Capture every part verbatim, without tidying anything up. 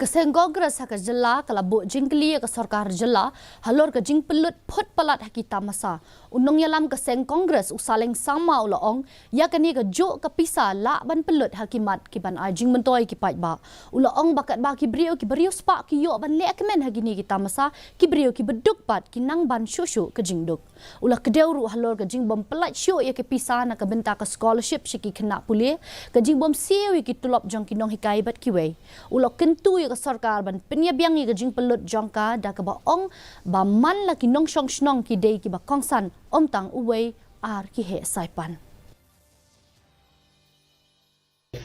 Ka seng Congress ha ka jylla ka la buh jingkylli ïa ka sorkar jylla halor ka jingpynlut phut palat ha ki tamasa. U nongïalam ka seng Congress u Saleng Sangma u la ong ïa kane ka juh ka pisa lah ban pynlut ha ki mat ki ban ai jingmyntoi ki paidbah. U la ong ba katba ki briew ki briew spah ki ïoh ban leh kmen ha kine ki tamasa, ki briew ki baduk pat ki nang ban shuh shuh ka jingduk. U la kdew ruh halor ka jingbym pyllait shuh ïa ki pisa na ka bynta ka scholarship sha ki khynnah pule, ka jingbym siew ïa ki tulop jong ki nonghikai bad kiwei. U la kyntu ïa ka sorkar ban pynïabiang ïa ka jingpynlut jong ka da kaba ong ba man la ki nongshong shnong ki dei kiba kongsan, ym tang uwei ar ki heh saipan.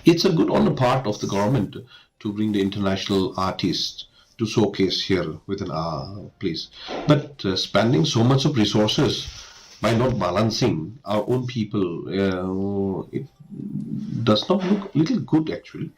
It's a good on the part of the government to bring the international artists to showcase here within our place. But uh, spending so much of resources by not balancing our own people, uh, it does not look little good actually.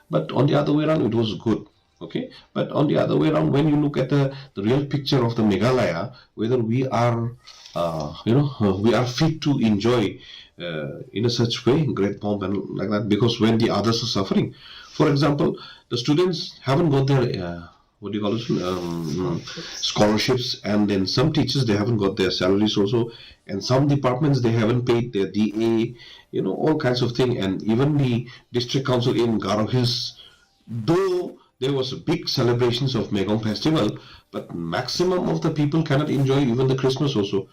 But on the other way around, it was good. Okay, but on the other way around, when you look at the, the real picture of the Meghalaya, whether we are, uh, you know, uh, we are fit to enjoy uh, in a such way, great pomp and like that, because when the others are suffering, for example, the students haven't got their uh, what do you call it, um, scholarships, and then some teachers, they haven't got their salaries also, and some departments, they haven't paid their D A, you know, all kinds of thing, and even the district council in Garo Hills, though there was big celebrations of Megong festival, but maximum of the people cannot enjoy even the Christmas also.